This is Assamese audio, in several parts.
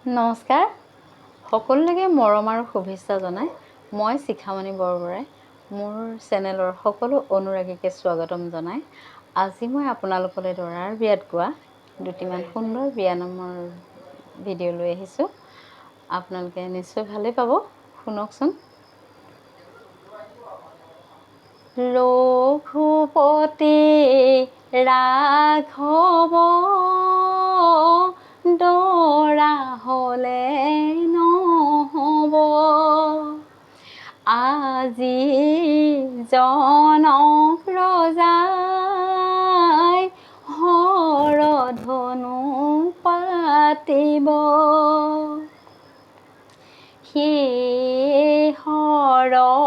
নমস্কাৰ সকলোলৈকে, মৰম আৰু শুভেচ্ছা জনাই মই শিখামণি বৰবৰাই মোৰ চেনেলৰ সকলো অনুৰাগীকে স্বাগতম জনাই আজি মই আপোনালোকলৈ দৰাৰ বিয়াত গোৱা দুটিমান সুন্দৰ বিয়ানামৰ ভিডিঅ' লৈ আহিছোঁ। আপোনালোকে নিশ্চয় ভালেই পাব, শুনকচোন। ৰঘুপতি ৰাঘৱ দৰা হ'লে নহ'ব, আজি জনক ৰজাই হৰধনু পাতিব, সেই হৰধনু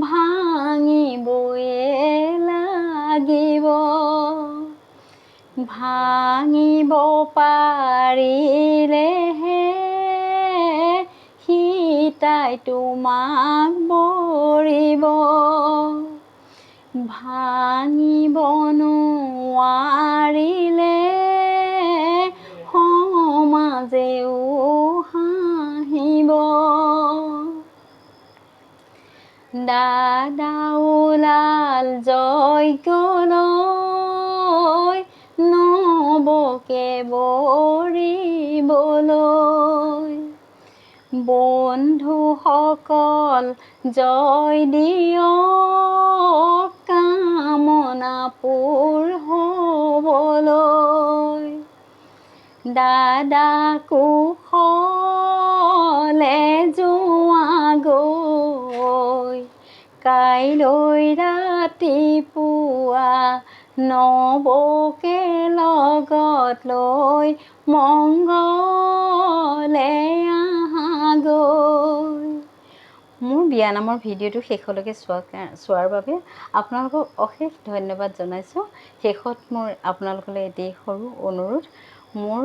ভাঙিবয়ে লাগিব, ভাঙিব পাৰিলেহে সীতাই তোমাক বৰিব, ভাঙিব নোৱাৰিলে সমাজেও হাঁহিব। দাদা ওলাল যজ্ঞলৈ নৱকে বৰিবলৈ, বন্ধুসকল জয় দিয়ক কামনা পূৰ হ'বলৈ। দাদা কুশলে যোৱা গৈ, কাইলৈ ৰাতিপুৱা নৱকে লগত লৈ মংগলে আহাগৈ। মোৰ বিয়ানামৰ ভিডিঅ'টো শেষলৈকে চোৱাৰ বাবে আপোনালোকক অশেষ ধন্যবাদ জনাইছোঁ। শেষত মোৰ আপোনালোকলৈ এটি সৰু অনুৰোধ, মোৰ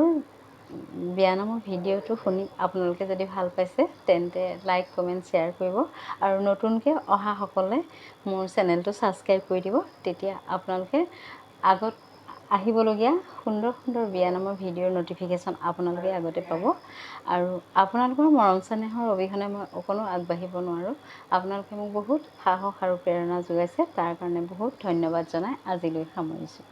বিয়ানামৰ ভিডিঅ'টো শুনি আপোনালোকে যদি ভাল পাইছে তেন্তে লাইক, কমেণ্ট, শ্বেয়াৰ কৰিব আৰু নতুনকৈ অহাসকলে মোৰ চেনেলটো ছাবস্ক্ৰাইব কৰি দিব। তেতিয়া আপোনালোকে আগত আহিবলগীয়া সুন্দৰ সুন্দৰ বিয়ানামৰ ভিডিঅ'ৰ ন'টিফিকেশ্যন আপোনালোকে আগতে পাব। আৰু আপোনালোকৰ মৰম চেনেহৰ অবিহনে মই অকণো আগবাঢ়িব নোৱাৰোঁ। আপোনালোকে মোক বহুত সাহস আৰু প্ৰেৰণা যোগাইছে, তাৰ কাৰণে বহুত ধন্যবাদ জনাই আজিলৈ সামৰিছোঁ।